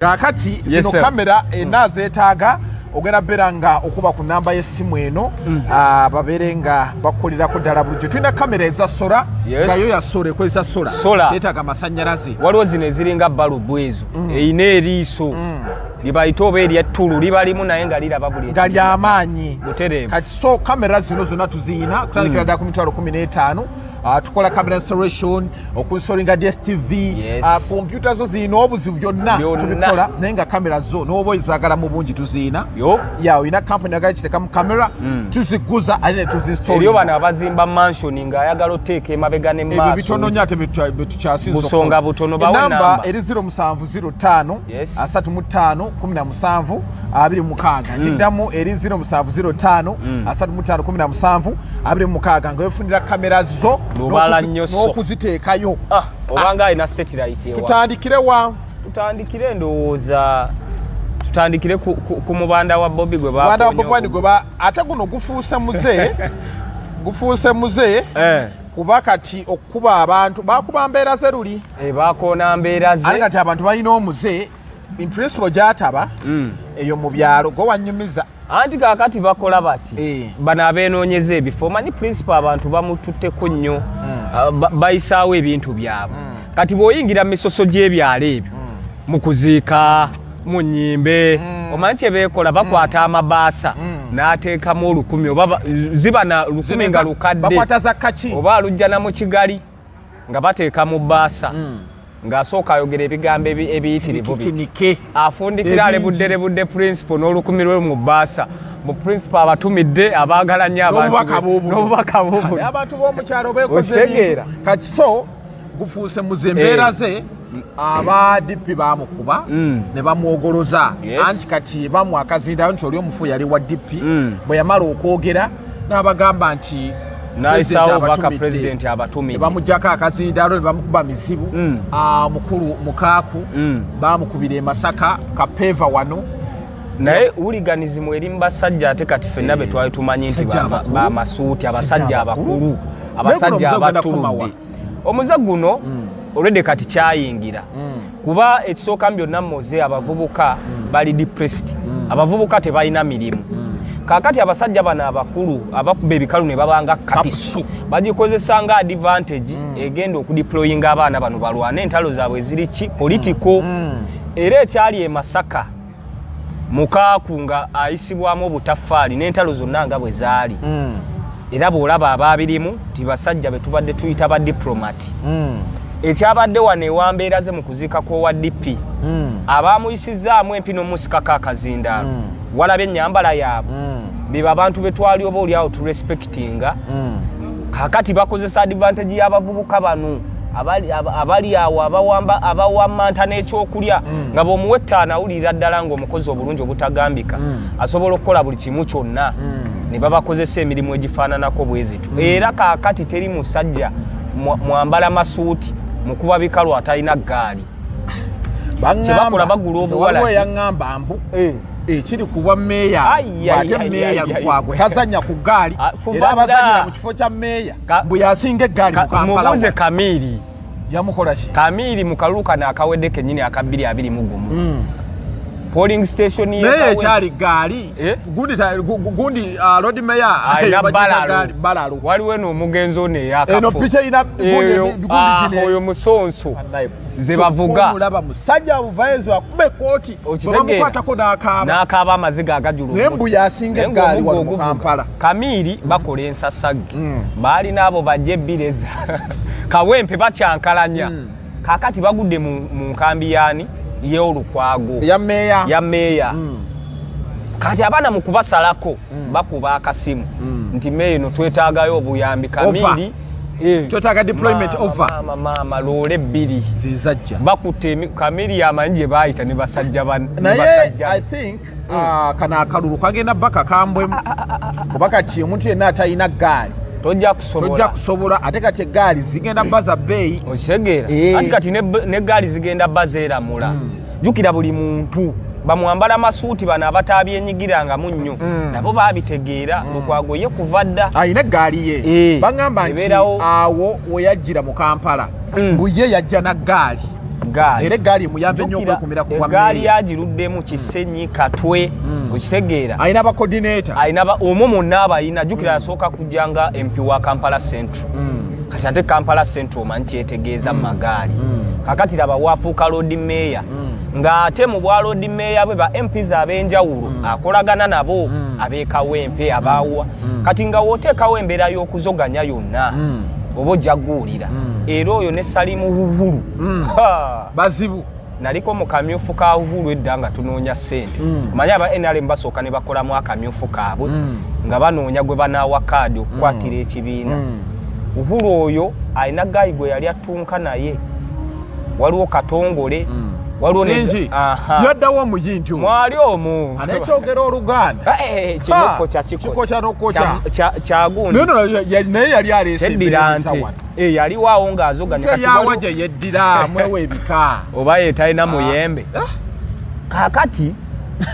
Kaakati zino sir. Kamera ena zeetaaga ogenda beera nga okuba ku namba y'essimu eno, babeere nga bakukolerako ddala bulijjo. Tulina kamera eza solar, nga yo ya solar, ekozesa solar. Solar. Teetaaga masannyalaze. Waliwo zino eziringa balubu ezo, erina eriiso libayita oba eryettulu liba limu naye nga liraba buli nga ekintu. Lyamaanyi. Butereevu. Kati so kamera zino zonna tuziyina kutandikira ddala ku 150,000. Tukola camera installation, okuinstallinga DStv, kompyuta zo zirina obuzibu, byonna Byonna. tubikola. Naye nga kamera zo n'oba ozaagala mu bungi, tuziina. Ya, olina kampani agala kitekamu kamera, tuziguza ate ne Eriyo tuzinstallinga. Bano abazimba mansion ng'ayagala oteeka emabega ne Ebyo maaso. bitono nnyo ate betukyasinza. Busonga butono, bawe enamba enamba. eri 0705 35 17 26. Nkiddamu, eri 0705 35 17 26, nga wefunira kamera zo Lubala nnyo so. n'okuziteekayo. Ah, obanga alina satellite ewa. Tutandikire wa? Tutandikire, ndowooza tutandikire ku mubanda wa Bobi gwe Mubanda wa bakonye. Bobi Wine gwe ba ate guno gufuuse muze, gufuuse muze, kuba kati okukuba abantu bakuba mbeera ze luli. Eh, bakoona mbeera Ate ze. Kati abantu balina omuze in principle gyataba eyo mu byalo gwe wanyumiza. Anti kaakati bakola bati, bano abeenoonyeza ebifo, omanyi principal abantu bamututteko nnyo. Ah, bayisaawo ebintu byabwe. Kati bw'oyingira mu misoso gy'ebyalo ebyo, mu kuziika, mu nnyimbe, omanyi kye beekola? Bakwata amabaasa n'ateekamu 1000 oba ziba na 1000 nga lukadde. Bakwata za kaki. Oba alujja na mu kigali nga bateeka mu bbaasa, ng'asooka ayogera ebigambo ebiyitirivu biti. Bikikinike. Afundikira. Ebingi. Alebudde lebudde principal n'1000 lwe mu bbaasa mu principal abatumidde abaagala nnyo abantu N'obubaka be. buubuno. N'obubaka buubuno. Naye abantu b'omukyalo beekoze Okitegeera? ebintu. Kati so gufuuse muze, embeera ze aba DP bamukuba ne bamwogoloza. Anti kati bamu akazindayo nti oli omufu yali wa DP. Bwe yamala okwogera n'abagamba nti N'ayisaawo President obubaka. abatumidde. President Ne abatumidde. bamugjako akazindaalo ne bamukuba mizibu. Ah, mukulu Mukaaku bamukubira e Masaka kapeeva wano. Naye hooliganism eri mu basajja, ate kati ffenna be twali tumanyi nti Basajja abakulu. bamasuuti, abasajja Basajja abakulu. abakulu, Naye guno abasajja omuze gugenda kukomawa? abatuludde omuze guno olwedde kati kyayingira, kuba ekisooka mu byonna muze abavubuka bali depressed, abavubuka tebalina mirimu. Kaakati abasajja bano abakulu abakuba ebikalu ne babanga kapiso Kapiso. bagikozesa nga advantage egenda okudeployinga abaana bano balwane entalo zaabwe eziri ki political. Era ekyali e Masaka, Mukaaku nga ayisibwamu obutaffaali n'entalo zonna nga bwe zaali, era bw'olaba abaabirimu ti basajja be tubadde tuyita ba diplomat. Ekyabadde wano ewambeera ze mu kuziika kw'owa DP, abaamuyisizaamu empi n'omusikako akazindaalo, walabye ennyambala yaabwe, beba abantu be twali oba oliawo turespectinga. Kaakati bakozesa advantage y'abavubuka bano abali awo abawamanta n'ekyokulya, nga bw'omuwa 5 awulirira ddala ng'omukozi obulungi obutagambika, asobola okukola buli kimu kyonna, ne babakozesa emirimu egifaananako bwe zityo. Era kaakati teri musajja mwambala masuuti mukuba bikalu atalina ggaali. Kyebakola bagula Nze waliwo obuwalagi. eyaŋŋamba mbu ekiri ku bwa meeya, Ai, ai, ate ai, meeya ai, ai. Lukwago tazannya ku ggaali, Ah, kuva era abazanyira dda. mu kifo kya meeya mbu yasinga eggaali mu Kampala. Mubuuze Kamiiri. Yamukola ki? Kamiiri mu kalulu kano akawedde kennyini aka 2021, polling station Naye Kawempe. ekyali gaali. Eh? Gundi gundi, lord mayor Alina bagiyita balalo. gaali, balalo. Waliwo eno omugenzi ono eyakafo. Eno piki erina gundi Eyo, gundi ah, gino. Oyo musonso Bannaye, ze bavuga. Omulaba musajja buvaezo akuba ekooti, Okitegeera? bamukwatako n'akaaba. N'akaaba amaziga agajula. Naye mbu yasinga eggaali wano mu Kampala. Kamiiri bakola ensasagge, baalina abo bajja ebbireza Kawempe bakyankalanya. Kaakati bagudde mu nkambi yaani y'Olukwago. Ya meeya. Ya meeya. Kati abaana mu kubasalako bakuba akasimu nti meeya eno twetaagayo obuyambi, Kamiiri. Eh, Twetaaga deployment maama, over. Maama, maama, loole 2 Zizajja. Bakutte Kamiiri yamanyi gye baayita ne basajja ne Naye basajja. I think kano akalulu kagenda baka kambwemu, kuba kati omuntu yenna atalina ggaali tojja tojja kusobola. Kusobola. Ate kati eggaali zigenda baza bbeeyi. Okitegeera? Eh. Anti kati negaali zigenda bazeeramula. Jjukira buli muntu bamwambala masuuti bano abataabyeenyigirangamu nnyo nabo babitegeera. Lukwago ye kuva dda alina eggaali ye. Eh, Baŋŋamba nti ebeerawo. awo we yajjira mu Kampala, mbu ye yajja na ggaali. Gaali. Era eggaali emuyambe nnyo Jjukira, okwekumira ku bwa eggaali meeya. yagiruddemu Kisenyi, Katwe, okitegeera? Alina ba coordinator. Alina omwo mwonna abayina. Jjukira yasooka kujja nga MP wa Kampala Central. Kati ate Kampala Central omanyi kyetegeeza mu magaali. Kakati laba waafuuka Lord Mayor, ng'ate mu bwa Lord Mayor bwe ba MPs ab'enjawulo akolagana nabo, ab'e Kawempe, abaawa. Kati nga wooteekawo embeera y'okuzoganya yonna, oba ojja guwulira. Era oyo ne Salimu Uhuru. Ha! Bazibu. Naliko mu kamyufu ka Uhuru edda nga tunoonya ssente. Omanyi aba NRM basooka ne bakolamu akamyufu kaabwe nga banoonya gwe banaawa kaadi okukwatira ekibiina. Uhuru oyo alina guy gwe yali attunka naye, waliwo Katongole, waliwo Singi. Aha. Yaddawo omuyindi oyo. Mwali omu. Anekyogera Oluganda. Eh, kinokokya. Kikokya nokokya. Kyagundi. Naye no, naye yali aleese Teddira embereza nte. wano. Eh, yaliwo ng'azoganya. Kati Teyawa waliwo gye yeddira mwewa ebika. Oba ye talina muyembe. Kaakati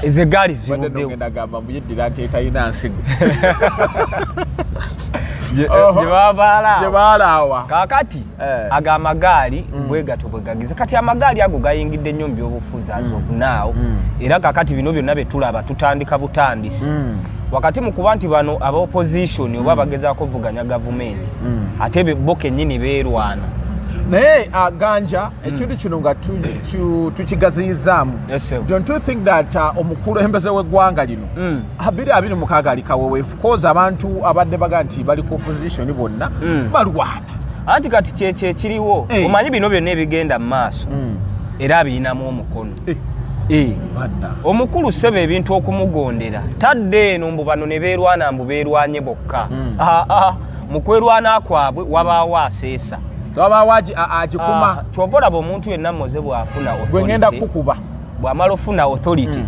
ezo egaali Badde ziruddewo. nogenda gamba mbu yeddira nti etalina nsigo. Gye babaala. Gye baalaawa. Kaakati ago amagaali bwe gatyo bwe gagize. Kati amagaali ago gayingidde nnyo mu byobufuzi as of now. Era kaakati bino byonna bye tulaba tutandika butandisi wakati mu kuba nti bano aba opposition oba bagezaako okuvuganya gavumenti, ate bo kennyini beerwana. Naye Ganja, ekintu kino nga tukigaziyizaamu, Yes, sir. don't you think that omukulembeze w'eggwanga lino 2026 ali kaweweefu, cause abantu abadde baga nti bali ku opposition bonna balwana? Anti kati kyekyo ekiriwo. Omanyi bino byonna ebigenda mu maaso era abiyinamu omukono. Banna. Omukulu ssebo ebintu okumugondera tadde eno mbu bano ne beerwana, mbu beerwanye bokka. Aa, mu kwerwana kwabwe wabaawo aseesa. Wabaawo agikuma. Ah, kyova olaba omuntu yenna Moze bw'afuna Gwe ngenda authority, kukuba. Bw'amala ofuna authority,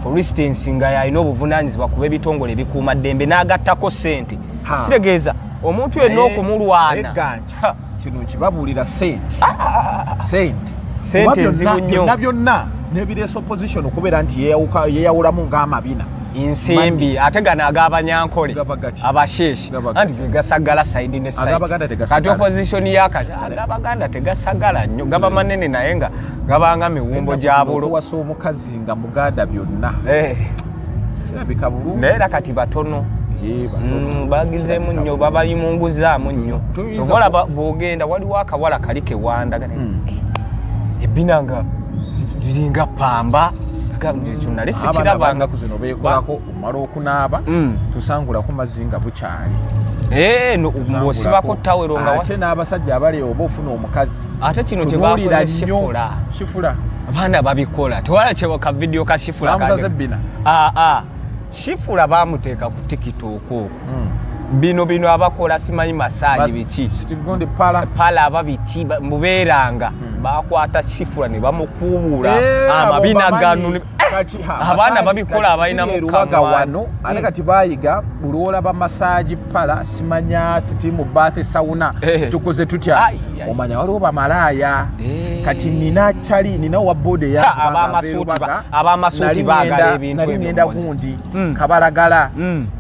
for instance nga yalina obuvunaanyizibwa kuba ebitongole ebikuuma ddembe n'agattako ssente, kitegeeza omuntu yenna okumulwana. Ganja, kino nkibabuulira, sente sente. Sente Kuba byonna nzibu nnyo. Byonna byonna nebireesa opposition okubeera nti yeeyawulamu ng'amabina. Nsimbi, ate gano ag'abanyankole Gaba gati. abasheeshi Gaba gati. anti gegasagala side ne side. Ag'Abaganda tegasagala. Kati opposition yakati ag'Abaganda tegasagala nnyo, gaba manene naye nga gabanga miwumbo gya bulo. Okuwasa omukazi nga muganda byonna kirabika bulungi. Naye era kati batono. Eh, batono. Bagizeemu nnyo, babayimunguzaamu nnyo. Tuyinza Kyova olaba bw'ogenda waliwo akawala kali kewanda ebbina nga ziringa pamba. Agamba, ekyo nali Abaana sikirabanga. bannaku zino beekolako, omala okunaaba tusangulako mazzi nga bukyali. Eh, no, ng'osibako tawero nga Ate n'abasajja abali oba ofuna omukazi, ate kino kye tunuulira bakoze nnyo. Shifula. Shifula. Abaana babikola, tewala kye ka video ka Shifula. Bamusaze ebbina. Ah, ah. Shifula bamuteeka ku TikTok okwo. Bino bino abakola simanyi massage biki. Gundi parlour. Parlour aba biki mubeeranga bakwata Shifula ne bamukubuula Eh, abo amabina bamanyi. gano Kati, ha, abaana massage babikola kati abalinamu ziri e Lubaga kamwa. wano ate kati bayiga buli olaba massage parlour, simanya steam bath, sauna, tukoze tutya? Ai, ai. Omanya waliwo bamalaaya. Kati nina kyali nina owa boda. Ab'amasuuti baagala ebintu Nali ebyo ngenda Moze. gundi Kabalagala,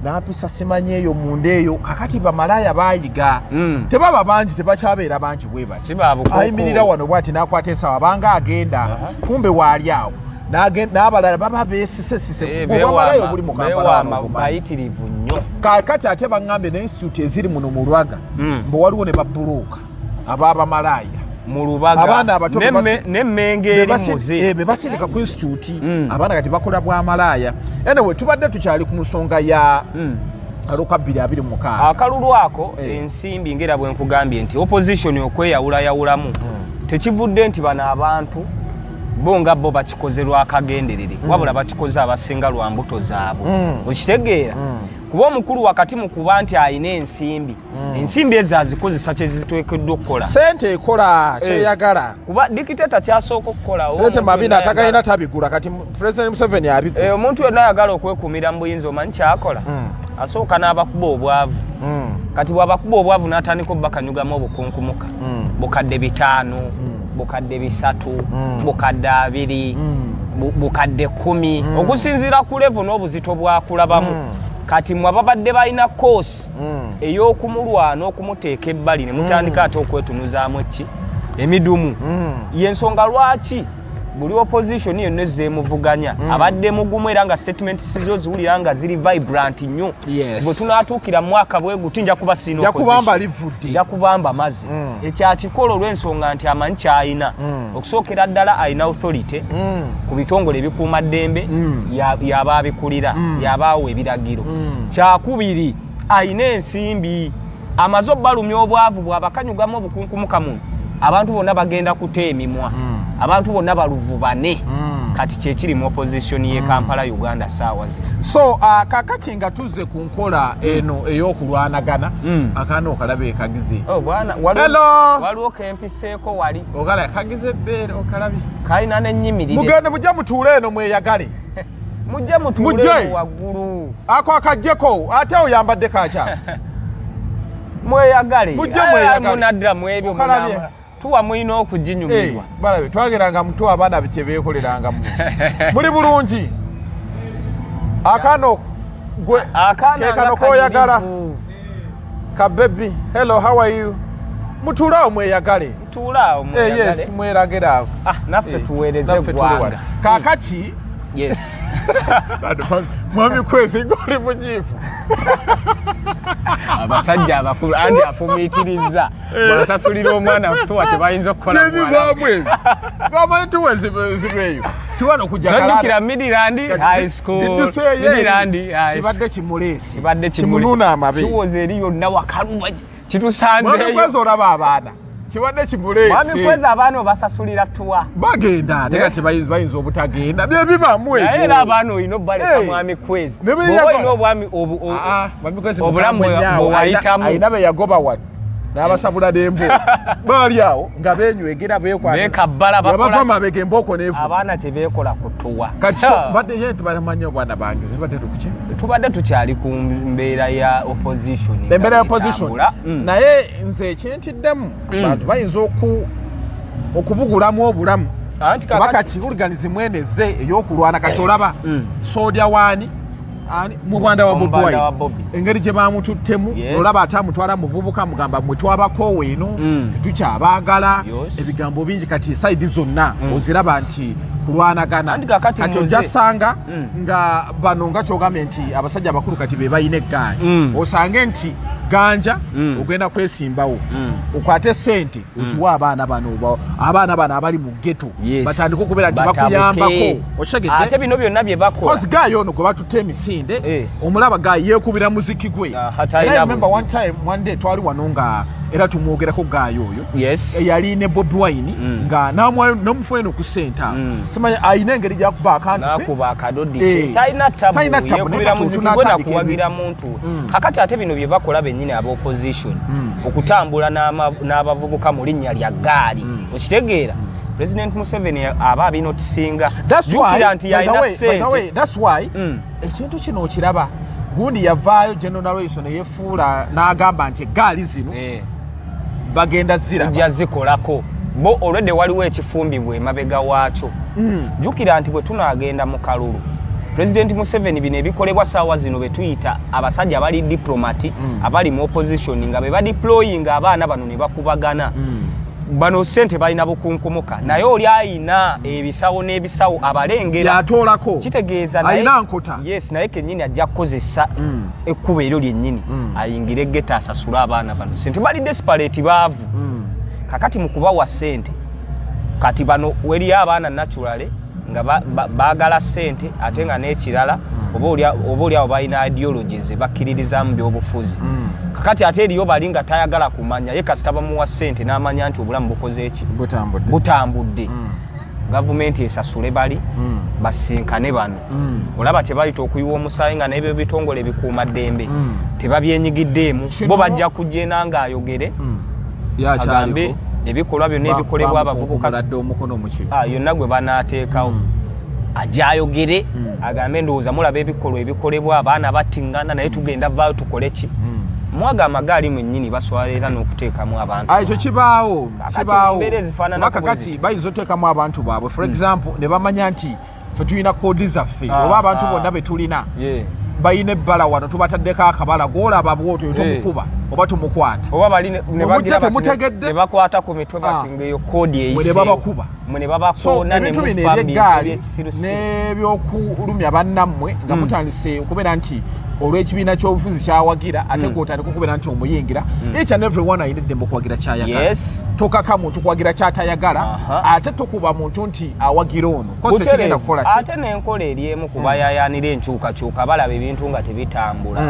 nampisa simanyi eyo munda eyo. Kakati bamalaaya bayiga. Tebaba bangi, tebakyabeera bangi bwe bati. Kiba bukookolo. Ayimirira wano bwati n'akwata ensawo abanga agenda, kumbe waali awo n'abalala baba beesisesise. Obwamalaaya obuli mu Kampala wano beewama obumanyi. Bayitirivu nnyo. Kakati ate baŋŋambye ne institute eziri muno mu Lwaga, mbu waliwo ne babulooka ab'abamalaaya. Mu Lubaga. Abaana abato N'Emmengo eri Muze. Be basindika ku institute. Abaana kati bakola bwamalaaya. Anyway, tubadde tukyali ku nsonga ya aluka 2026. Akalulu ako, ensimbi ngera bwe nkugambye nti opposition okweyawulayawulamu tekivudde nti bano abantu bo nga bo bakikoze lwakagenderere, wabula bakikoze abasinga lwa mbuto zaabwe. Okitegeera? Kuba omukulu wakati mu kuba nti alina ensimbi, ensimbi ezo azikozesa kyeziteekeddwa okukola. Sente ekola kyeyagala. Kuba dictator kyasooka okukola, Sente omuntu mabina yenna atagalina tabigula. Kati President Museveni abigula. Eh, omuntu yenna ayagala okwekuumira mu buyinza, omanyi kyakola? Asooka n'abakuba obwavu. Kati bw'abakuba obwavu n'atandika obbakanyugamu obukunkumuka, 5,000, 3,000, 2,000, 10,000, okusinziira ku level n'obuzito bwakulabamu. Kati mwe ababadde balina koosi ey'okumulwana okumuteeka ebbali, ne mutandika ate okwetunuzaamu eki Emidumu. Yensonga lwaki buli opposition yonna ezzeemuvuganya abadde mugumu, era nga statement sizo ziwulira nga ziri vibrant nnyo. Bwe tunaatuukira mu mwaka bwe guti, nja kuba sirina nja kubamba opposition. Livudde. Nja kubamba mazzi. Ekyakikola olw'ensonga nti amanyi kyayina. Okusookera ddala, alina authority ku bitongole ebikuuma ddembe, yaba abikulira, yaba awa ebiragiro. Kyakubiri, alina ensimbi, amaze obbalumya obwavu, bw'abakanyugamu obukunkumuka muno, abantu bonna bagenda kuta emimwa, abantu bonna baluvubane. Kati kyekiri mu opposition ye Kampala, Uganda, saawa zino. So kakati nga tuzze ku nkola eno ey'okulwanagana, akaana okalabe kagize. Oh, bwana, Hello. waliwo kempiseeko wali. Okala kagize ebbeere, okalabye? Kalina n'ennyimirire. Mugende, mujje mutuule eno mweyagale. Mujje mutuule. Mujje. Eno waggulu. Ako akajjeko, ate oyambadde kakya. Mweyagale. Mujje mweyagale. Munaddira mu ebyo. Okalabye? Tuwa mulina okuginyumirwa. Balabe, twageranga mutu abaana kye beekolerangamu. Muli bulungi? Akaana gwe Akaana ke kano nga koyagala. kanyirivu. Ka baby, hello, how are you? Mutuule awo mweyagale. Tuule awo mweyagale. Yes, mweragere awo. Ah, naffe tuweereze Naffe tuli eggwanga. wano. Kaakati mwami Kwezi, ng'oli munyiivu. Abasajja abakulu anti afumiitiriza, bwasasulira omwana tuwa kye bayinza okukola muwala. Ebivaamu ebyo gamanyi tuwa zibeeyo tiwano kujja. Tojjukira Midland High School, Midland High Kibadde kimuleesi. Kibadde Kimunuuna amabe. Kiwoza eri yonna wakaluba. Mwami Kitusanzeeyo. Kwezi, olaba abaana kibadde kimuleesi. Mwami Kwezi, abaana obasasulira tuwa. Bagenda, ate kati bayinza obutagenda, byebibaamu. Naye era abaana olina obbaleka. Eh. Mwami Kwezi, Ne bw'oba beeyagala. olina obwami Ah, ah, Mwami Kwezi obulamu mukambwe nnyo awo. bwe wayitamu. Alina be yagoba wano n'abasabula n'embo, baali awo nga benywegera, bekwana. Beekabbala, bakola Yabava mabega, embooko neevu. Abaana kye beekola ku tuwa. Kati so badde ye tubamanyi obwana bange zibadde tukuki. Tubadde tukyali ku mbeera ya opposition nga Embeera ya opposition. bwetambula. Naye nze ekintiddemu, bantu bayinza okubugulamu obulamu, Anti kuba kakati kati hooliganism eno ezze ey'okulwana. Kati olaba soja waani, ani mubanda wa Bobi Omubanda wa Wine, Bobi. engeri gye bamututtemu. Olaba ate amutwala muvubuka, mugamba mwe twabakoowa eno, tetukyabaagala. Ebigambo bingi. Kati side zonna oziraba nti kulwanagana. Anti kakati Kati muze. ojja sanga nga bano, nga kyogambye nti abasajja abakulu kati be balina eggaali, osange nti ganja ogenda kwesimbawo, okwate sente oziwa abaana bano, abaana bano abali mu ghetto, batandike okubeera nti Batabuke. bakuyambako, okitegedde? Ate bino byonna bye bakola. 'Cause guy ono gwe batutte emisinde, omulaba guy yeekubira muziki gwe. Aha, talina Era I remember buzibu. one time, one day twali wano nga era tumwogerako guy oyo eyali ne Bobi Wine, nga namufu eno ku sente awo, simanyi ayina engeri gyakuba akantu ke. Nakuba akadodi. Talina tabu. Talina tabu, naye Yekubira kati muziki gwe otunaatandika nakuwagira muntu we. Kakati ate bino bye bakola bennyini aba opposition, okutambula n'abavubuka mu linnya lya gaali, okitegeera President Museveni aba abinotisinga. That's why, Jjukira nti by the yalina way, by the way, sente. that's why ekintu kino okiraba, gundi yavaayo, General Nalweyiso, ne yefuula n'agamba nti eggaali zino bagenda ziraba. Ojja zikolako bo olwedde, waliwo ekifumbibwa emabega waakyo. Jjukira nti bwe tunaagenda mu kalulu, Pulezidenti Museveni bino ebikolebwa saawa zino be tuyita abasajja abali diplomat, abali mu opposition, nga be badeployinga abaana bano ne bakubagana. Bano sente balina bukunkumuka, naye oli ayina ebisawo n'ebisawo abalengera. Yatoolako. Kitegeeza naye- Alina nkota. Yes, naye kennyini ajja kukozesa ekkubo eryo lyennyini, ayingire ghetto, asasule abaana bano sente. Bali desperate, baavu. Kakati mu kubawa sente, kati bano weriyo abaana naturally nga baagala sente, ate nga n'ekirala oba oli awo balina ideologies bakkiririzamu byobufuzi. Kakati ate eriyo bali nga tayagala kumanya, ye kasita bamuwa sente n'amanya nti obulamu bukoze eki? Butambudde. Butambudde. Gavumenti esasule bali, basinkane bano. Olaba kye bayita okuyiwa omusaayi, nga n'ebyo bitongole ebikuuma ddembe tebabyenyigiddeemu. Bo bajja kujja nga ayogere, agambe Yakyaliko. ebikolwa byonna ebikolebwa abavubuka. Bamukunkumula omukono muki. Ah, yonna gwe banaateekawo ajja ayogere, agambe ndowooza mulaba ebikolwa ebikolebwa, abaana battiŋŋana, naye tugenda vaayo tukole ki? Mwaga amagaali mwennyini baswala era n'okuteekamu abantu. Ah, ekyo kibaawo. Kakati Kibaawo. mu mbeera ezifaanana Kuba bwe kakati ziti. bayinza oteekamu abantu baabwe, for example, ne bamanya nti ffe tulina code zaffe, oba abantu bonna be tulina. Balina ebbala wano, tubataddeko akabala, gwolaba bwotyo tomukuba oba tumukwata. Oba bali ne Mwe bagira mujja bati temutegedde. Ne bakwata ku mitwe bati Ah. ng'eyo koodi Mwe ne eyiseewo. babakuba. Mwe ne So babakoona ne ebintu bino mufa mu bintu ebyeggaali ebyekisirusiru. n'ebyokulumya bannammwe nga mutandise okubeera nti olw'ekibiina ky'obufuzi kyawagira, ate gwotandika okubeera nti omuyingira. Each and every one alina eddembe okuwagira kyayagala. Tokaka muntu kuwagira kyatayagala. Ate tokuba muntu nti awagira ono ko Butereevu. tekigenda kukola ki. Ate n'enkola eri emu ku bayayaanira enkyukakyuka, balaba ebintu nga tebitambula.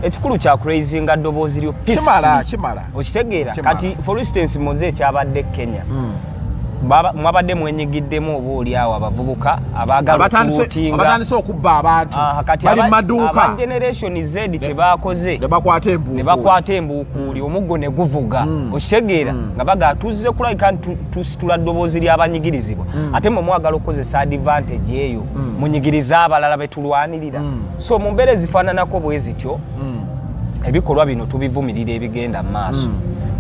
Ekikulu kya kuraisinga ddoboozi lyo Kimala, peacefully. kimala. Okitegeera? Kimala. Kati for instance, muze ekyabadde Kenya, mwabadde mwenyigiddemu oba oli awo abavubuka abaagala okulootinga. Abatandise okubba abantu. Aha, kati bali mu maduuka. Aba Generation Z kye bakoze, ne bakwata embuukuuli. Ne bakwata embuukuuli, omuggo ne guvuga. Okitegeera? Nga baga tuzze kulabika nti tusitula ddoboozi ly'abanyigirizibwa, ate mwe mwagala okukozesa advantage eyo munyigirize abalala betulwanirira. So mu mbeera ezifaananako bwe zityo, ebikolwa bino tubivumirira ebigenda mu maaso,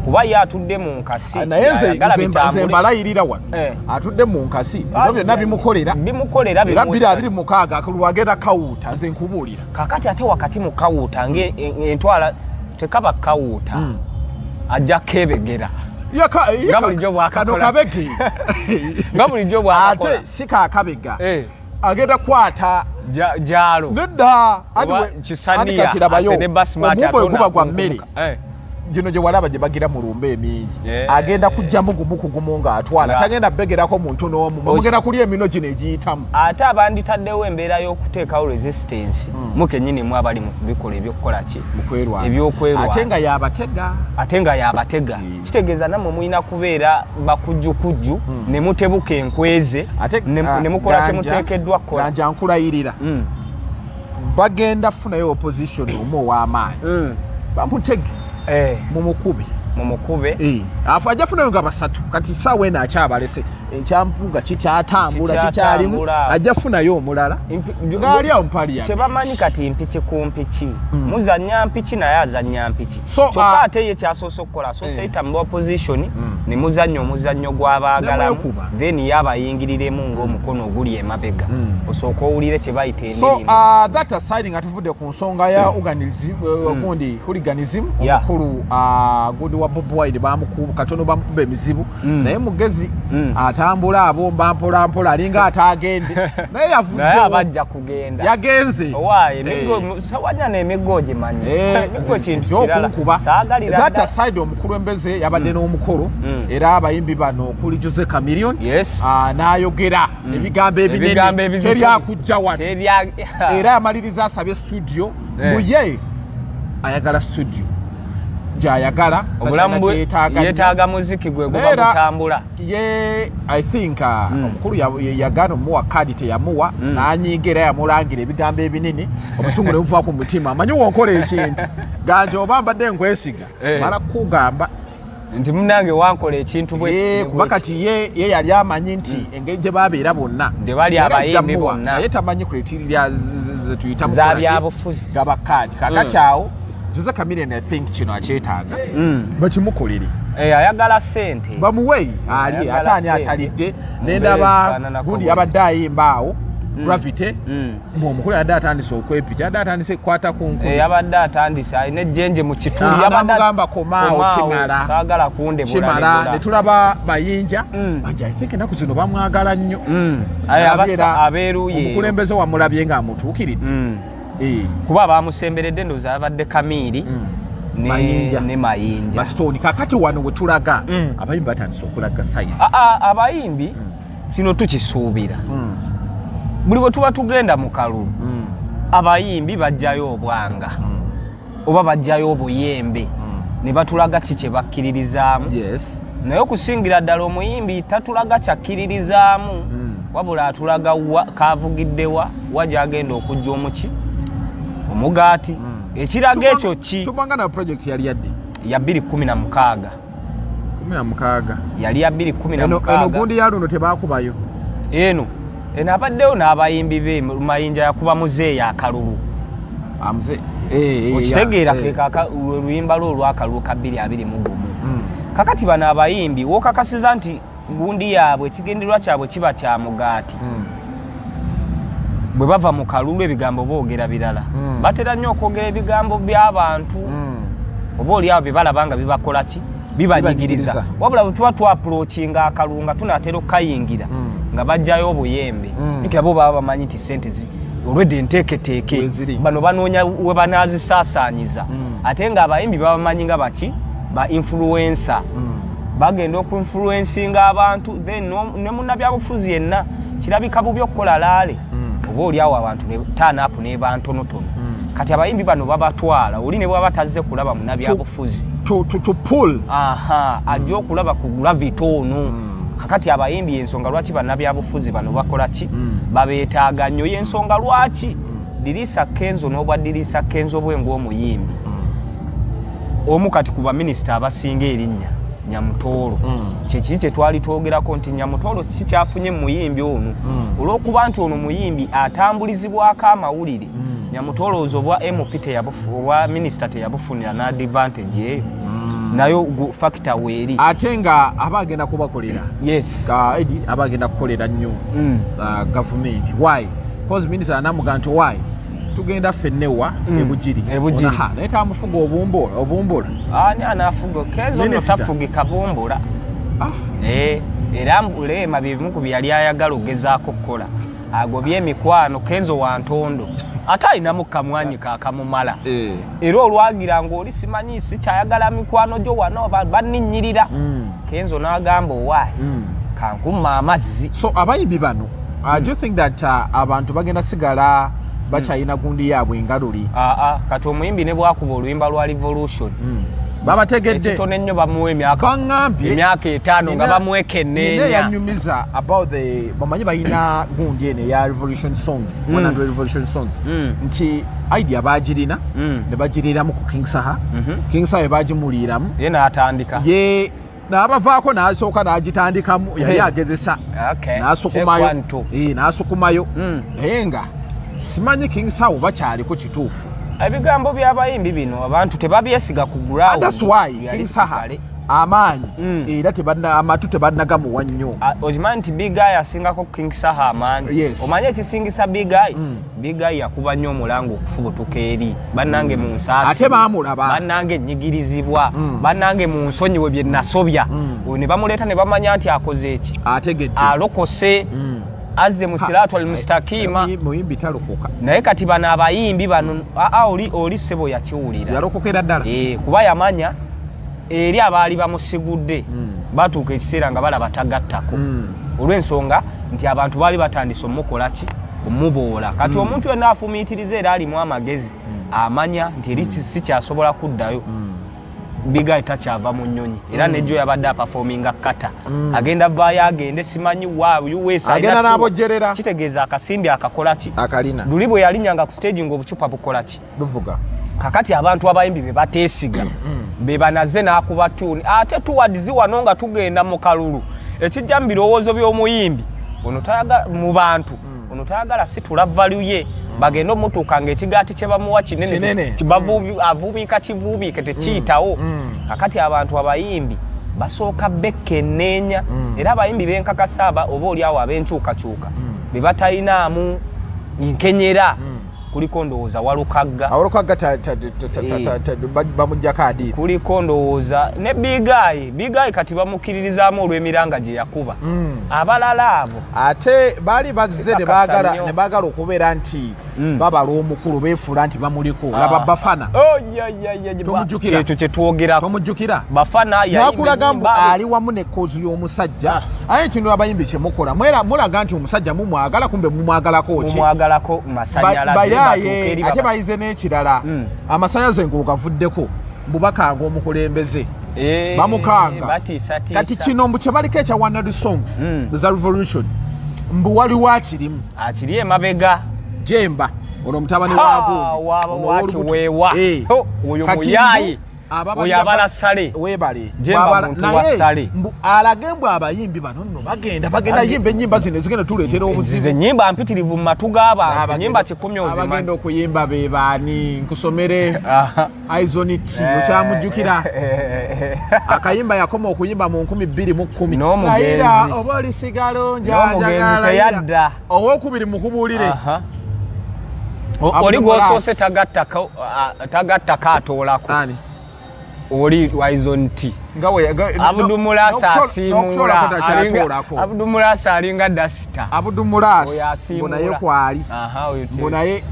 kuba ye atudde mu nkasi. Ah, naye nze ayagala nze bitambule. mbalayirira wano. Atudde mu nkasi, bino byonna bimukolera. Bimukolera. Era 2026 akalulu agenda kawuuta, nze nkubuulira. Kakati ate wakati mu kawuuta entwala tekaba kawuuta, ajja kebegera. Nga bulijjo bw'akakola. Kano kabege. Nga bulijjo bw'akakola. Ate si kakabega, agenda kwata Gyalo. Nedda. Oba Kisaniya, Kati labayo, asene basmati. omumbo ate guba gwa ono mmere. akunkumka. Gino gye walaba gye bagira mu lumba emingi, agenda kujjamu gumu ku gumu ng'atwala. Tagenda begerako muntu n'omu, mugenda kulya emino gino egiyitamu. Ate abanditaddewo embeera y'okuteekawo resistance, mu kennyini mu abali mu kubikola ebyokukola ki? Mu kwerwana. Ebyokwelwana. Ate nga yabatega. Ate nga yabatega. Kitegeeza nammwe mulina kubeera bakujjukujju ne mutebuka enkweze Ate ne mukola Ganja- kyemuteekeddwa kukola. Ganja, nkulayirira, bagenda funayo opposition omu ow'amaanyi, bamutege, mumukubi. Mumukube. Afu ajja funayo nga basatu. Kati saawa eno akyabalese, ekyampuga kikyatambula, kikyalimu. Kikyatambula. Ajja funayo omulala ng'ali awo mu parliament. Kyebamanyi kati mpiki ku mpiki, muzanya mpiki naye azanya mpiki. So, Kyokka ate ye kyasoose okukola, asoose yita mu opposition ne muzanya omuzannyo gw'abaagalamu. Nemwekuba. Then ye abayingiriremu ng'omukono oguli emabega, osooka owulire kye bayita So emirimu. That aside, nga tuvudde ku nsonga ya organism, gundi hooliganism, omukulu gundi wa Bobi Wine bamukuba katono, bamukuba emizibu, naye mugezi, atambula abomba mpola mpola, alinga atagende, naye naye yavuddewo. Abajja kugenda. Yagenze. Owaaye, emiggo sawanya n'emiggo ogimanyi. Emiggo kintu kirala. Okunkuba. Saagalira That ddala. aside, omukulembeze yabadde n'omukolo, era abayimbi bano okuli Jose Chameleone, n'ayogera ebigambo Ebigambo ebinene, ebizito. teryakujja wano. Era yamaliriza asabye studio. Muye ayagala studio gyayagala. Obulamu bwe kyetaaga nnyo. Yeetaaga muziki gwe guba Era gutambula. Ye I think omukulu yagaana omuwa kaadi, teyamuwa, n'anyiiga era yamulangira ebigambo ebinene, obusungu ne buva ku mutima. Amanyi wonkola ekintu, Ganja, oba mbadde nkwesiga, mala kukugamba nti munange wankola ekintu bwe Ye, kiti, kuba bwe kati ye yali amanyi nti engeri gye babeera bonna, Gye bali era ajja abayimbi muwa, bonna. naye tamanyi criteria zetuyita Za mukola ki? byabufuzi. Gaba kaadi. Kakati awo Jose Chameleone, I think kino akyetaaga, bakimukolere. Eh, ayagala sente. Bamuwe ali. Ayagala Ate ani ssente. atalidde? Mu Nendaba mbeera ezifaananako gundi bwe. yabadde ayimba awo, Gravity, mbu omukulu yadde atandise okwepita, yadde atandise kukwata ku nkumi. Eh, yabadde atandise, alina ejjenje mu kituli. Ah, Yabadde n'amugamba, "Komaawo, kimala." Saagala kundebula. Kimala. Nebula. Ne tulaba Bayinja. Banja, I think ennaku zino bamwagala nnyo. Aye, Alabye era abeeruye. omukulembeze wamulabye ng'amutuukiridde. Kuba bamusemberedde, ndowooza yabadde Kamiiri Mayinja. ne Mayinja. Basitooni. Kakati wano we tulaga, abayimbi batandise okulaga side. Abayimbi kino tukisuubira. Buli bwe tuba tugenda mu kalulu, abayimbi bajjayo obwanga oba bajjayo obuyembe ne batulaga ki kye bakkiririzaamu. Naye okusingira ddala omuyimbi tatulaga kyakkiririzaamu, wabula atulaga wa kavugiddewa, wa gyagenda okujja omuki omugaati. Ekiraga ekyo ki? Tubanga na project yali yadde Ya 216. 16. Yali ya Eno 216. Gundi ya luno tebakubayo. Eno abaddeyo n'abayimbi be. Mayinja yakuba Muzeeyi akalulu. Amuze. Okitegeera? Kekaka oluyimba lwe olwakalulu ka 2021. Kakati bano abayimbi wokakasiza nti gundi yaabwe, ekigendererwa kyabwe kiba kya mugaati. Bwe bava mu kalulu ebigambo boogera birala. Batera nnyo okwogera ebigambo by'abantu oba oli awo bye balaba nga bibakola ki, bibanyigiriza. Bibanyigiriza. Wabula bwe tuba twaapproachinga akalulu nga tunaatera okukayingira, nga bajjayo obuyembe. Jjukira bo baba bamanyi nti sente olwedde enteeketeeke Weziri. bano banoonya we banaazisaasaanyiza, ate ng'abayimbi babamanyi nga baki, ba influencer. Bagenda okuinfluencinga abantu, then ne munnabyabufuzi yenna kirabika bubi okukola rally, oba oli awo abantu ne turn up n'eba ntonotono. Kati abayimbi bano babatwala oli ne bwaba tazze kulaba munnabyabufuzi, to pull. Aha, ajja okulaba ku gravity ono. Kakati abayimbi, ensonga lwaki bannabyabufuzi bano bakola ki, babeetaaga nnyo, yensonga lwaki Dirisa Kenzo n'obwa Dirisa Kenzo bwe ng'omuyimbi omu kati ku baminisita abasinga erinnya Nyamutoolo, kyekiri kye twali twogerako nti Nyamutoolo kiki kyafunye mu muyimbi ono, olw'okuba nti ono muyimbi atambulizibwako amawulire. Nyamutoolo ozo obwa MP obwa minisita teyabufunira n'advantage eyo, nayo factor weeri. Ate nga aba agenda kubakolera. Yes. Ka Edi aba agenda kukolera nnyo gavumenti. Why? Cause minisita anamuga nti why tugenda ffenna ewa ebugiri. Ebugiri. Onaha, naye tamufuga obumbola obumbula. Ani anaafuga Kenzo no? Minisita. Tafugika bumbula. Ah. Eh, era Leema byebimu ku byeyali ayagala okugezaako okukola, agobye emikwano. Kenzo wa ntondo, ate alinamu kamwanyi kakamumala. Era olwagira ngaoli simanyi sikyayagala mikwano gyo wano banninnyirira, Kenzo n'agamba owaayi, kankumma amazzi. So abayimbi bano, do you think that abantu bagenda sigala bakyalina gundi yaabwe engaluli? Aa, kati omuyimbi ne bwakuba oluyimba lwa revolution, babategedde. Ekitono ennyo bamuwa emyaka Baŋŋambye emyaka 5 nga nina bamwekenneenya. Eyanyumiza about the bamanyi balina gundi eno eya revolution songs, 100 revolution songs, nti idea bagirina ne bagiriiramu ku King Saha. King Saha bagimuliiramu, ye n'atandika. Ye n'abavaako n'asooka n'agitandikamu, yali agezesa, n'asukumayo. Check one, two. Eh, n'asukumayo, naye nga simanyi King Saha oba kyaliko kituufu. Ebigambo by'abayimbi bino abantu tebabyesiga ku And ground. that's why King Saha Realistically. amaanyi era amatu tebannagamuwa nnyo. Ah, okimanyi nti Big Eye asingako King Saha amaanyi? Yes. Omanyi ekisingisa Big Eye? Big Eye yakuba nnyo omulanga okufubutuka eri bannange mu nsaasi. Ate baamulaba. Bannange nnyigirizibwa, bannange mu nsonyiwe bye nasobya. Oyo ne bamuleeta ne bamanya nti akoze eki, ategedde, alokose, azze mu siraatu al mustakiima. Muyimbi talokoka. Naye kati bano abayimbi bano, aa, oli ssebo yakiwulira. Yalokokera ddala. Eh, kuba yamanya eri abaali bamusigudde batuuka ekiseera nga balaba tagattako, olw'ensonga nti abantu baali batandise omukola ki, omuboola. Kati omuntu yenna afumiitiriza era alimu amagezi amanya nti eri si kyasobola kuddayo. Big Eye takyava mu nnyonyi, era nejjo yabadde aperforminga kata agenda vaayo agende simanyi wa US. Agenda n'abojjerera. Kitegeeza akasimbi akakola ki, akalina. Luli bwe yalinnyanga ku stage ng'obucupa bukola ki? Buvuga. Kakati abantu abayimbi be bateesiga be banaze n'akuba tune, ate towards wano nga tugenda mu kalulu, ekijja mu birowoozo by'omuyimbi ono tayagala mu bantu, ono tayagala situla value ye, bagende omutuuka ng'ekigaati kye bamuwa kinene, Kinene. Avuubika kivuubike tekiyitawo. Kakati abantu abayimbi basooka bekkenneenya, era abayimbi benkakasa aba oba oli awo ab'enkyukakyuka be batalinaamu nkenyera, kuliko ndowooza Walukagga. Awolokagga bamugjako adiini. Kuliko ndowooza ne Big Eye. Big Eye kati bamukkiririzaamu olw'emiranga gye yakuba. Abalala abo Ate baali bazze ne Ekakasa baagala nnyo. ne baagala okubeera nti babala omukulu, beefuula nti bamuliko. Laba Bafana. Oh, ya, ya, ya, ya. Tomujjukira? Ekyo kyetwogerako. Tomujjukira? Bafana yayimba Nakulaga mbu ennyimba. ali wamu ne cause y'omusajja, aye kino abayimbi kyemukola, mwera mulaga nti omusajja mumwagala, kumbe mumwagalako ki? Mumwagalako masanyalaze. Bayaaye. Batuuka eri Ate bayize n'ekirala, amasanyalaze ng'ogavuddeko mbu bakanga omukulembeze. Eh, Bamukanga. Batiisatiisa. Kati kino mbu kyebaliko ekya 100 songs za revolution, mbu waliwo akirimu. Akiri emabega. Jemba ono mutabani Ha, wa gundi. Ono wakiweewa. ow'olubuto. Eh. Ho, oyo Kati muyaaye. mbu ababalira Oyo abala sale. Weebale. Jemba muntu wa Naye sale. mbu alage mbu abayimbi bano nno bagenda yimba ennyimba zino ezigenda tuleetera obuzibu. Nze ennyimba mpitirivu mu matu g'abantu, ennyimba 100 ozimanyi. Abagenda okuyimba be baani? Nkusomere. Aha. Izonit okyamujjukira? Akayimba yakoma okuyimba mu 2010. N'omugenzi. Layira oba olisigalo N'omugenzi njanjagala. teyadda. Owokubiri mukubuulire. Aha. Oli gwosoose tagattako atoolako. Oli Wison T. Abdumulasa asiimuula. Abdumulasa alinga dasita. Abdumulasa mbu naye kwali, mbu naye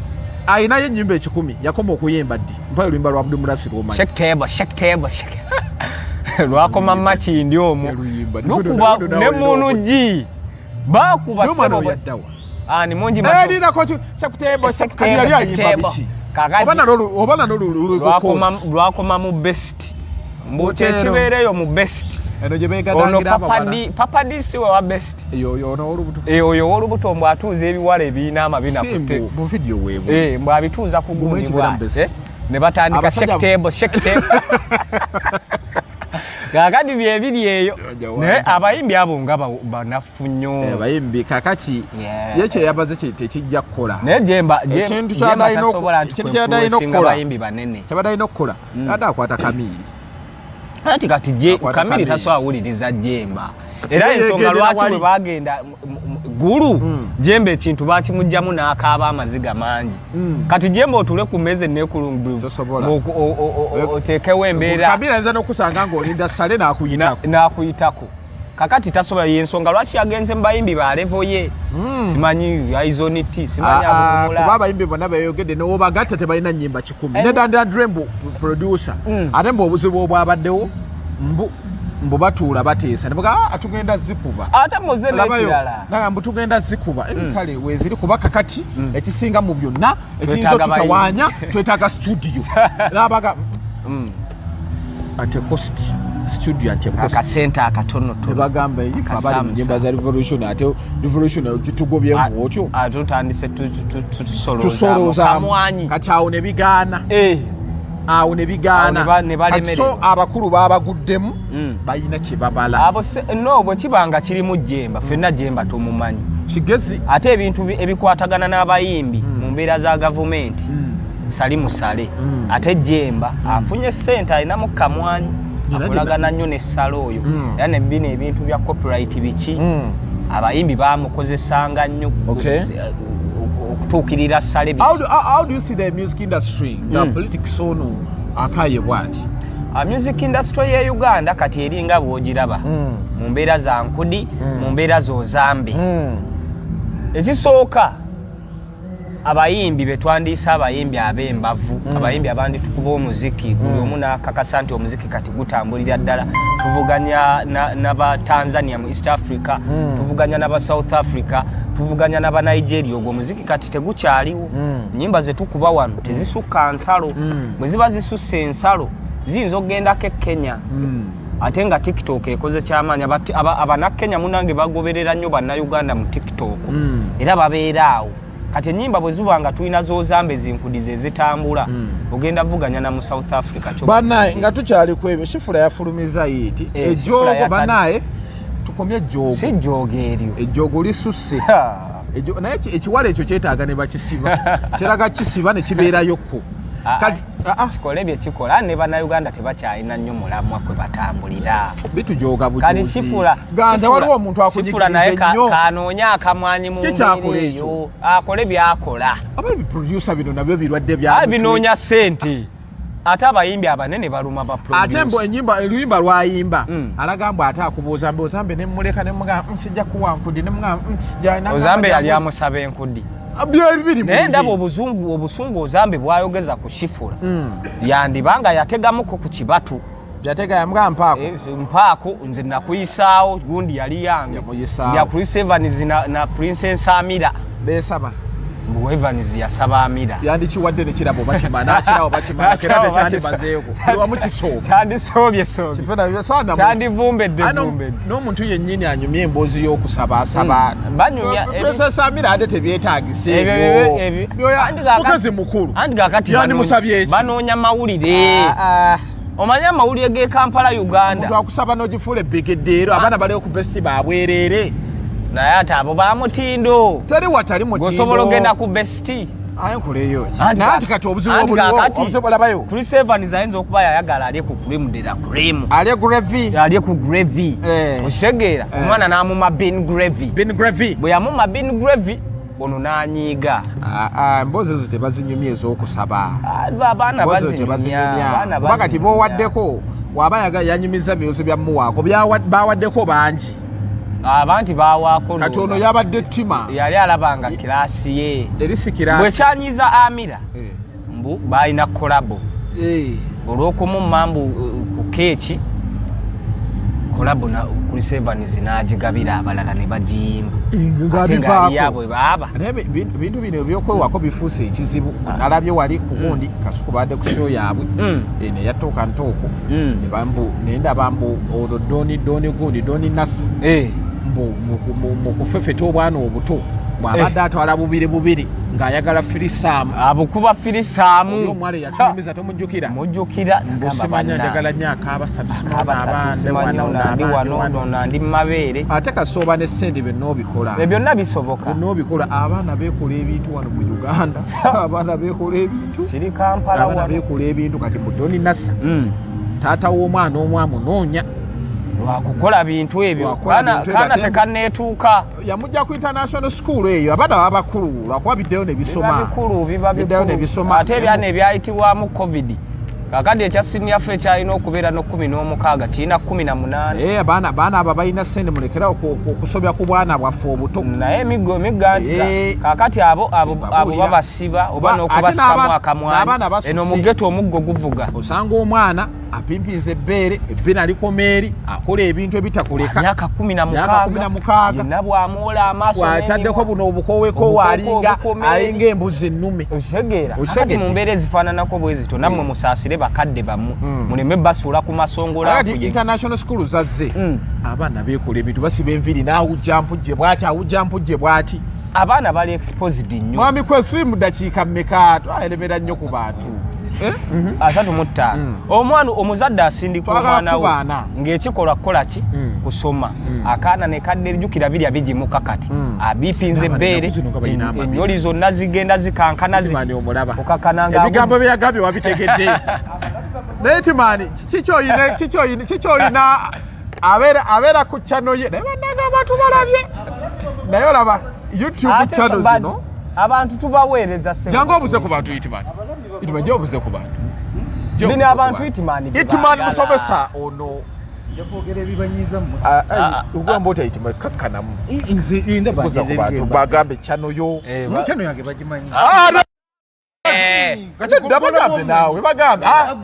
ayinayo ennyimba 100. Yakoma okuyimba ddi? Mpa oluyimba lwa Abdumulasi lwomanyi. Shake table, shake table, shake. Lwakoma Makindi omwo lukuba ne munugi bakuba. N'omwana oyo yaddawa? Ani mungi? Yali ayimba biki? Oba nalwo lwakoma mu best, mbu kyekibeereyo mu best. Eno gye Ono begadangira abawala. Papa D si we wa best? Oyo ono olubuto. Oyo ow'olubuto, mbw atuuza ebiwala ebirina amabina ku Simbu bu video weebwe. Mbw abituuza ku Gumwe gundi kibeera mu bw'ati, best. Ne batandika Abasajja shake table, shake table. Kaakati byebiri eyo. Jawa. Naye abayimbi abo nga banafu nnyo. Abayimbi kakati ye kyeyabaze kye tekijja kukola. Naye Jemba Ekintu Jemba ky'adalina tasobola nti ekintu ky'adalina kwe influencinga okukola. bayimbi banene. Kyabadde alina okukola, adde akwata Kamiri. Anti kati je Akwata Kamiri Kamiri. tasobola wuliriza Jemba, era Ye ensonga yegendera lwaki wali. bwe bagenda Gulu, Jemba ekintu bakimugjamu n'akaaba amaziga mangi. Kati Jemba otule ku mmeeza eneekulungu Tosobola. oteekewo embeera. Kamiri ayinza n'okusanga ng'olinda sale n'akuyitako. N'akuyitako. Kakati tasobola, yensonga lwaki yagenze mu bayimbi ba level ye, simanyi Aizon T, simanyi Ah, ah, Abudumula. Kuba abayimbi bonna beyogedde newobagatta tebalina nnyimba 100. Eh. Ne Dandandre mbu producer, ate mbu obuzibu obwabaddewo mbu batuula bateesa ne baga, "Ah, tugenda zikuba." Ate muze Labayo, n'ekirala. naga mbu tugenda zikuba. Kale weeziri kuba kakati ekisinga mu byonna ekiyinza Twetaaga otutawaanya, twetaaga studio nabaga at a cost, studio at a cost. Akasente akatonotono. Tebagamba ife abali mu nyimba za revolution, ate revolution gitugobyemu otyo. Ate tutandise tusoloozamu Tusoloozamu. kamwanyi. Kati awo ne bigaana. Awo ne Awo bigaana. ne Kati balemererwa. so abakulu babaguddemu, balina kye babala. Abo no bwe kiba nga kirimu Jemba, ffenna Jemba tumumanyi. Kigezi. Ate ebintu ebikwatagana n'abayimbi mu mbeera za gavumenti, sali musale. Ate Jemba afunye ssente, alinamu kamwanyi, akolagana nnyo ne Sale oyo. Era ne bino ebintu bya copyright biki, abayimbi bamukozesanga nnyo okutuukirira Sale biki. How do you see the music industry nga politics ono akaye bwati? Music industry ye Uganda kati eringa bw'ogiraba mu mbeera za nkudi, mu mbeera z'ozambe. Ekisooka, abayimbi betwandiise abayimbi ab'embavu, abayimbi abandi tukuba omuziki buli omu nakakasa nti omuziki kati gutambulira ddala. Tuvuganya n'aba Tanzania mu East Africa, tuvuganya n'aba South Africa, tuvuganya n'aba Nigeria. Ogwo omuziki kati tegukyaliwo. Nyimba zetukuba wano tezisukka nsalo. Bwe ziba zisussa ensalo, ziyinza okugendako e Kenya, ate nga TikTok ekoze kyamaanyi. Abanakenya munange bagoberera nnyo Bannayuganda mu TikTok, era babeera awo. Kati enyimba bwe ziba nga tulina zozambe zinkudize ezitambula, ogenda vuganya na mu South Africa. Banaye, nga tukyali ku ebyo, Shifula yafulumiza hit. Eh, ejoogo. Shifula Banaye, tukomye ejoogo. Si joogo eryo. Ejoogo lisusse. Ha. Naye ekiwala ekyo kyetaaga ne bakisiba, kyeraga kisiba ne kibeerayokko. Ah, Kati ah, ah, kikole bye kikola, ne Bannayuganda tebakyalina nnyo mulamwa kwe batambulira. Bitujooga Kati bujuuzi. Shifula Ganja waliwo omuntu Shifula naye akunyigiriza ennyo. Kanoonye akamwanyi mu Kikyakola mbeera ekyo. eyo, akole byakola. Aba ebiproducer bino nabyo birwadde bya Ah, binoonya ssente, ate abayimbi abanene baluma ba Ate mbu produce. enyimba, oluyimba lwayimba alaga mbu ate akuba Ozambe. Ozambe nemuleka nemugamba, sijja kuwa nkudi," nemugamba, Ozambe yali amusaba enkudi? Byebiri. Naye ndaba obuzungu, obusungu Ozambe bwayogeza ku Shifula, yandibanga yategamuko ku kibatu. Yatega, yamugamba, "Mpaako." Eh, mpaako nze nakuyisaawo, gundi yali yange. Yamuyisaawo. Ya Chris Evans na Princess Amira. Besaba. Mbu Evans yasaba Amira. Yandikiwadde nekirabo bakimana, nakirabo bakimana, kera Nakirabo tekyandimazeeko, buli wamu kisooba. Kyandisoobye soobye. Kyandivumbedde vumbedde. N'omuntu yennyini anyumya emboozi y'okusaba asaba. Banyumya Princess Amira ate tebyetagisa Ebyo- ebyo. Anti Mukazi mukulu. Anti kakati Yandimusabye eki? banoonya mawulire. Ah, ah. Omanye amawulire g'e Kampala, Uganda. Omuntu akusaba n'ogifuula ebigeddeero, abaana baliwo ku besti babwereere. Naye ate abo bamutindo. Teri watali mutindo. Gwosobola ogenda ku besti. Aye nkoleyo ki? Naye anti kati obuzibu obuliwo, obuzibu olabayo. Chris Evans ayinza okuba yayagala alye ku cream de la cream. Alye gravy. Alye ku gravy. Eh. Okitegeera? Eh. Omwana n'amuma bean gravy. Bean gravy. Bwe yamuma bean gravy, Ono n'anyiiga. Emboozi ezo tebazinyumya, ez'okusaba. Abaana Emboozi ezo bazinyumya. tebazinyumya. Abaana Kuba kati bazinyumya. bowaddeko waba yanyumiza bibuzo bya muwaako, bawaddeko bangi. Abanti bawaako. Kati ono Ndowooza. yabadde ttima. Yali alabanga class ye. Eri si class. Bwe kyanyiza Amira, mbu balina collabo olw'okumumma mbu ku keeki collabo na Chris Evans n'agigabira abalala ne bagiyimba. Nga Ate bivaako. ng'ali abwe baaba. Naye bintu bino ebyokwewako bifuuse ekizibu. Nalabye wali ku gundi Kasuku badde ku show yaabwe neyatuuka ntuuku ne nendaba mbu olwo Doni, Doni gundi, Doni Nasa mbu mu kufefeta obwana obuto bw'abadde atwala bubiri bubiri ng'ayagala threesome. Abukuba Oli threesome. omuwala eyatunyumiza, tomujjukira? Mujjukira. Mbu simanya njagala nnyo akabasatu. Abasatu, simanyi ono andi wano, ono andi mu mabeere. Ate kasooba ne sente byonna obikola. Ebyo byonna bisoboka. Byonna obikola. Abaana beekola ebintu wano mu Uganda, abaana beekola ebintu. Kiri Kampala Abaana wano. beekola ebintu. Kati mu Doni Nasa, taata w'omwana omu amunoonya. Lwakukola bintu ebyo. Lwakukola bintu ebyo, Kaana ate tekanneetuuka. Yamujja ku international school eyo. Abaana baba bakulu lwakuba biddeyo ne Biba bisoma. bikulu, biba Biddeyo ne bikulu. bisoma. Ate ebyana ebyayitibwamu COVID, kakati ekya senior four ekyalina okubeera no 16 kirina 18. Eh, abaana abo balina sente, mulekerawo okusobya ku bwana bwaffe obuto. Naye emiggo emigga nti kakati abo Simbabuulira. babasiba oba Ate n'okubasikamu n'abaana akamwanyi basuse. eno mu ghetto omuggo guvuga. Osanga omwana apimpinza ebbeere, ebbina likoma eri, akola ebintu ebitakoleka. Myaka kumi na Myaka kumi na mukaaga mukaaga. Yenna bwamwola amaaso Ataddeko n'emimwa. buno obukoweko. Obukooko Alinga obukoma eri. alinga embuzi ennume. Okitegeera? Okitegedde? Kakati mu mbeera ezifaananako bwe zityo, nammwe musaasire bakadde bammwe, muleme basuula ku masongola. Kati international school zazze, abaana beekola ebintu, basiba enviiri n'awujja mpujje bwati, awujja mpujje bwati. Abaana bali exposed nnyo. Mwami Kwesiri, mu dakiika mmeka? Twalemera nnyo ku bantu. Eh? 35. Omwana omuzadde asindika Twagala omwana we kubaana. ng'ekikolwa kukola ki? Kusoma. Akaana ne kadde, ejjukira birya bigimuka kati abipinze N'abaana ebbeere, ennaku zino nga balina amabere. Ennyoli zonna zigenda zikankana ziti. Timani omulaba. Okakana nga Ebigambo bye yagambye wabitegedde, naye Timani kikyoyina abeera ku channel ye, naye bannange abantu balabye, naye olaba YouTube Ate channel zino. Abantu tubaweereza ssebo. Jangu obuze ku bantu, Itimani. Itimani, jja obuze ku bantu. Jja Bino obuze ku abantu bantu. Itimani bye Itimani baagala. musomesa ono. Nja kwogera ebibanyiiza mmwe. Ogamba otya, Itimani? Kakkanamu. Nze ndaba Buza ku bantu, bagambe channel yo. Channel yange bagimanyi. Ah, Eh, nedda, bagambe naawe, bagambe. Ah,